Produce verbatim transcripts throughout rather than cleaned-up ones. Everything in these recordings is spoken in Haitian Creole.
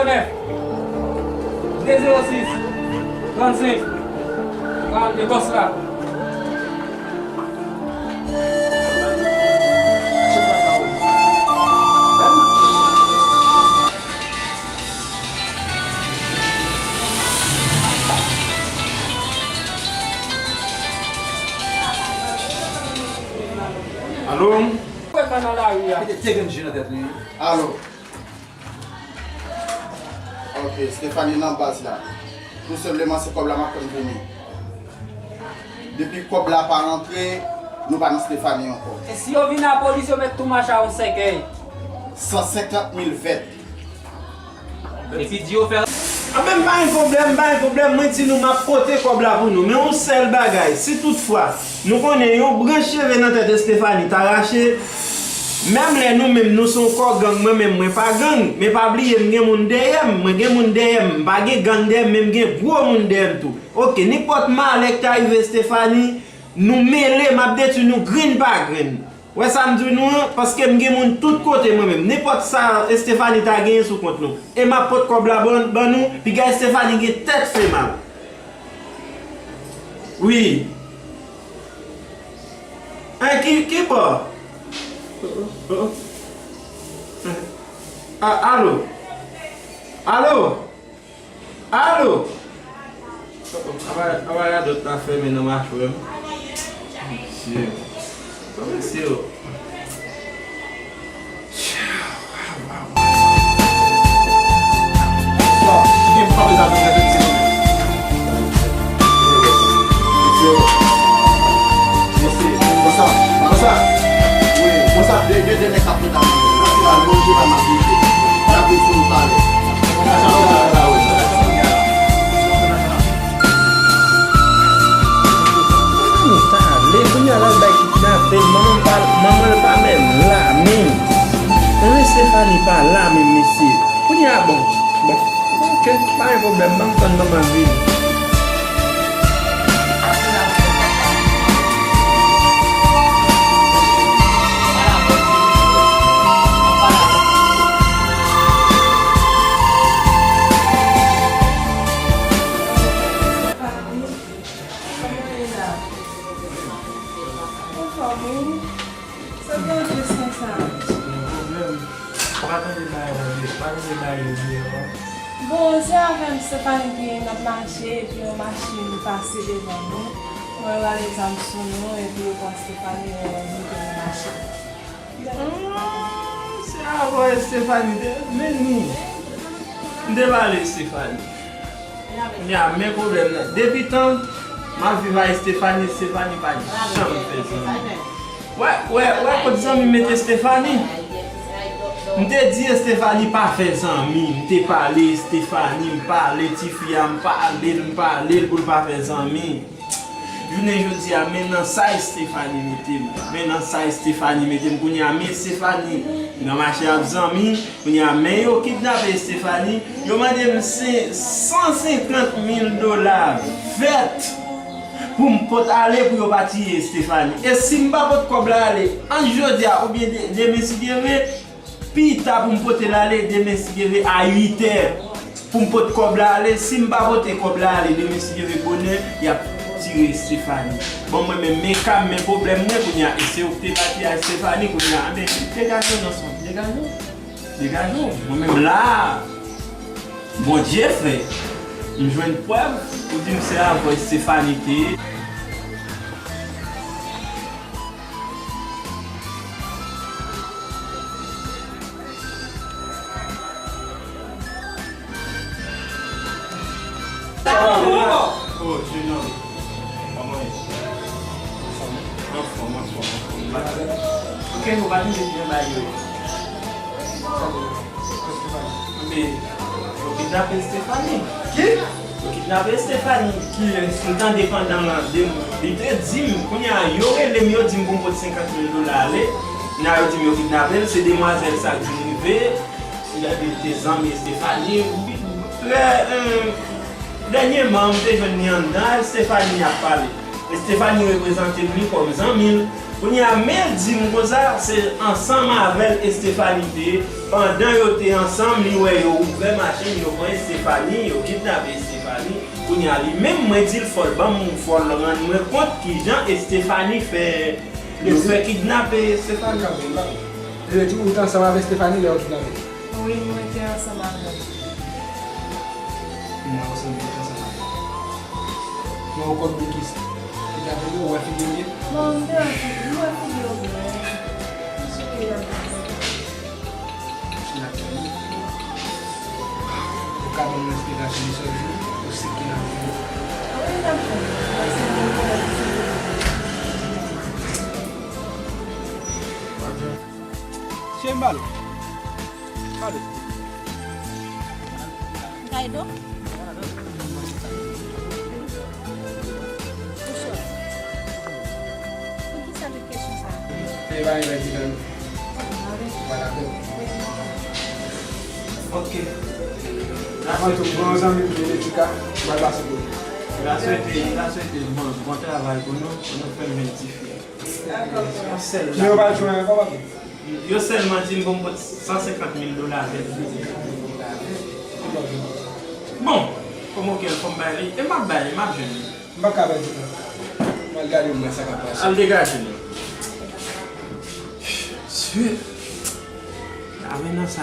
Nèf, de zewo sis, trannsenk, trannde, bòs la. Alo? Mwen nan lari a. Mete de grenn je nan tèt li. Alo? Ok, Stephanie nan baz la. Tou senpleman se kòb la m ap tann vini. Depi kòb la pa rantre, nou pa nan Stephanie ankò. E si yo vin a polis, yo mèt tou mache a yon sèkèy. San senkant mil vèt. Epi di yo fè. Anben, m pa gen pwoblèm, m pa gen pwoblèm. Mwen di nou, m ap pote kòb la pou nou. Men yon sèl bagay, si toutfwa nou konnen yon branch cheve nan tèt Estefani ta rache, menm lè nou menm nou se yon kò gang, mwen menm mwen pa gang, men pa bliye m gen moun dèyè m, mwen gen moun dèyè m, m pa gen gang dèyè m, men m gen gwo moun dèyè m tou. Oke, nenpòt malè ki ta rive Estefani, nou mele, m ap detwi nou grenn pa grenn. Wè sa m di nou an, paske m gen moun tout kote mwen menm. Nenpòt sa Estefani ta genyen sou kont nou. E m ap pot kòb la ban, ban nou, piga Estefani gen tèt fè mal. Wi. An ki, ki bò? A, alo? Alo? Alo? Aba, aba radòt la fèmen nan machwè m. Mesye. Bon, mesye yo. Manman l pale, kounye a l al bay kidnape l. Manman l pa, manman l pa menm la menm. Manman Estefani pa la menm, mesye. Kounye a, bon, bon. Oke, pa gen pwoblèm, ban m tann manman l vini. Kòman ye la? Anfòm, wi. Sa gen anplis konsa? Gen pwoblèm. M pa tande bagay la byen. M pa tande bagay yo byen, non. Bon, se avè m Stephanie ki n ap mache, epi yon machin pase devan nou. Mwen rale zam sou nou, epi yo pran Stephanie, yo mete nan machin. Ah, se avè Estefani te mennen. M te pale Estefani. Kounye a, men pwoblèm nan. Depi tan m ap viv ak Estefani, Estefani pa janm fè zanmi. Wè, wè, wè, kot zanmi mete Estefani. M te di Estefani pa fè zanmi. M te pale Estefani, m pale tifi a, m pale l, m pale l pou l pa fè zanmi. Jounen jodi a, men nan sa Estefani mete m. Men nan sa Estefani mete m. Kounye a, men Estefani nan mache ap zanmi. Kounye a, men yo kidnape Estefani. Yo mande m se san senkant mil dola vèt pou m pot ale pou yo pa tiye Estefani. E si m pa pot kòb la ale ant jodi a oubyen de-, demen si Dye vle, pita pou m pote l ale demen si Dye vle a uit è. Pou m pot kòb la ale, si m pa pote kòb la ale demen si Dye vle bonè, y ap tire Estefani. Bon, mwen menm, men ka m, men pwoblèm mwen kounye a, e se ou ki te pati a Estefani kounye a, anben, degaje w nan son, degaje w, degaje w. Mwen menm la, Bondye fè, m jwenn prèv pou di m se avè Estefani te ye. Oh, Junior. Kòman ye? Anfòm, anfòm, anfòm. Ok, nou pa tande byen bay yo. Men, yo kidnape Estefani. Ki? Yo kidnape Estefani. Kiyès? M tande pandan de, li te di m, kounye a, yo rele m, yo di m pou m pot senkant mil dola ale. Kounye a, yo di m yo kidnape l, se demwazèl sa k di m rive. Li te zanmi Estefani. Trè, euh, dènyèman, m te jwenn li anndan, Estefani ap pale. Estefani reprezante m li kòm zanmi l. Kounye a, men l di m konsa, se ansanm avè l Estefani te ye. Pandan yo te ansanm, li wè yo ouvè machin, yo pran Estefani, yo kidnape Estefani. Kounye a, li menm, mwen di l fò l ban m, fò l rann mwen kont kijan Estefani fè, yo fè kidnape Estefani. Yo di ou te ansanm avè Estefani lè yo kidnape l? Wi, mwen te ansanm avè l. Mwen wè w sanble te ansanm avè l. Mwen wè w konn moun ki, ki t avè l yo, ou wè figi l byen? Bon, m te wè figi, m wè figi yo byen. M sou ki y ap fè. Ki n ap fè? Ou ka ban mwen esplikasyon de sa w di m? Ou sik ki n ap fè? Wi, n ap fè. Pase m te wè figi yo. Cheri m, ba l. Ba l. Kay do? Bonswa. Poukisa tout kesyon sa a? E pa yon lè ki fè nou. Wala, bon. Ok. Avan tou, mwen yon zanmi m ki rele Tika, m pral pase pou li. L a swete, l a swete bon, bon travay pou nou, pou nou fè m jwenn tifi a. Yo sèl la. Men yo pa jwenn ankò, papi. Yo sèlman di m pou m pot san senkant mil dola avè l. Bon, kòm okenn fò m bay li, e m ap bay li, m ap jwenn li. M pa ka pèdi tan. M al gade m wè sa k ap pase. Al degaje nou. Swi. Lave nan sa.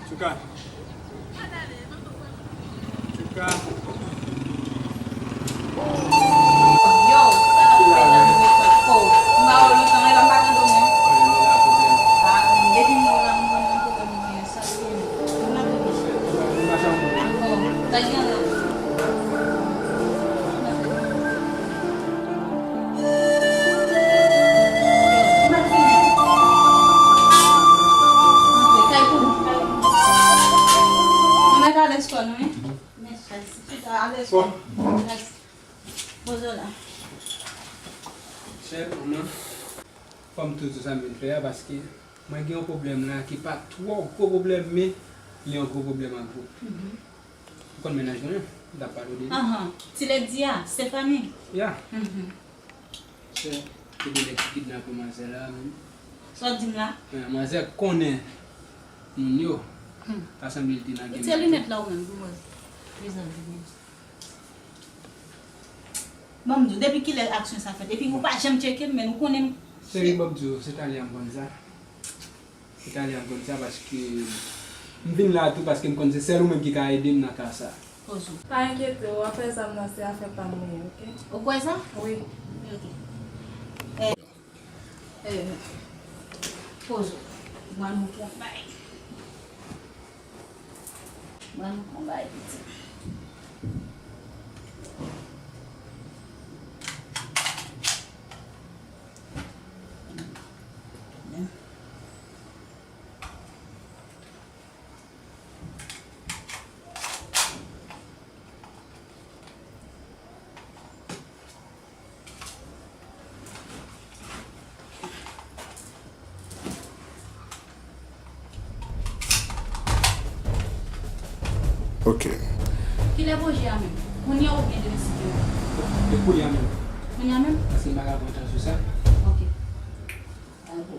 Chouka. Chouka. Yo, sa n ap fè la menm, mwen fè kò. M ba yo lontan, e la m pa tande w menm. Ah, depi m wè w la, m konn nan pwoblèm mwen, sa se nou. Nou la pou nou. Ankò, sa gen la. Chè manman, fò m tou di w sa m vin fè a, paske mwen gen yon pwoblèm la ki pa twò gwo pwoblèm, men li yon gwo pwoblèm ak ou. Ou konn mennaj mwen an? M t ap pale w de li. Ahan. Ti Lady a, Stephanie? Ya. Mhm. Chè, se de nèg ki kidnape manzè la menm. Sa w di m la? Manzè konnen moun yo. Hmm. Ta sanble li te nan gen. Retire linèt la ou menm pou mwen. Mezanmi. Ban m di w, depi kilè aksyon sa fèt? Epi ou pa janm tcheke m, men ou konnen m. Cheri, ban m di w, se talè a m konn sa. Se talè a m konn sa paske m vin la tou paske m konn se sèl ou menm ki ka ede m nan ka sa. Poze w. Pa enkyete w, afè zam nan se afè pa m li ye, oke? Ou kwè sa? Wi. Ok. Eh, eh, poze w. Mwen nou pran bay. Mwen nou pran bay, pitit. Ok. Kilè pwojè a menm? Kounye a oubyen demen si Dye vle? E kounye a menm. Kounye a menm? Paske m pa ka pran tan sou sa. Ok. Dakò.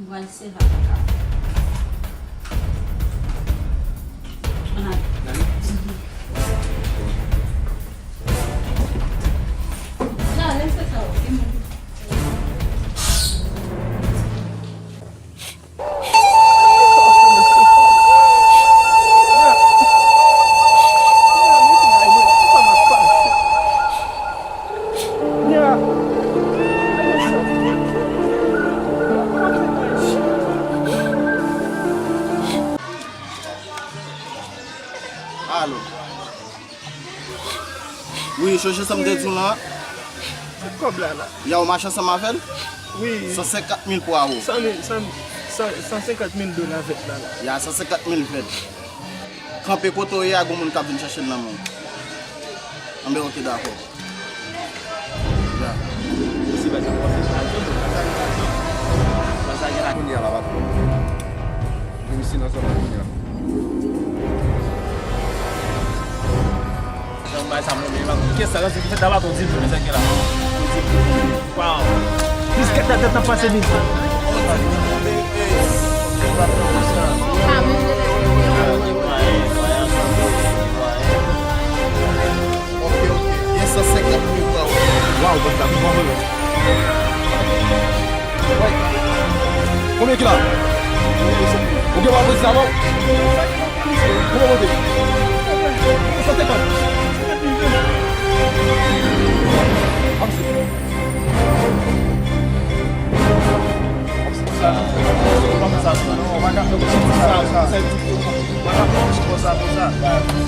M pral sere avèk ou. Ann ale. N ale? Mhm. Ya, lè se sa, ok, men. Alo. Wi, sonje sa m te di w lan. Kòb la la. Ya, ou mache ansanm avè l? Wi. San senkant mil pwawo. San mil, san, san, san senkant mil dola vèt la la. Ya, san senkant mil vèt. Kanpe kote w ye a, gon moun k ap vin chache l nan men w. Anben, oke, dakò. Ya. Kounye a la, patwon. Vin isi nan zòn nan kounye a. Jan bay sa mwen menm. Kisa, kisa ki fèt la, patwon, di m, kisa ki la. Wow. Plis kèt nan tèt nan pase li. Ok, ok. Gen san senkant mil dola. Waw, bòs la, bon, bon, bon. Konbyen ki la? Ou gen wap sa bon? Konbyen monte? San senkant. Kòmsi. Kòmsi. Kòmsi. Kòmsi. Kòmsi.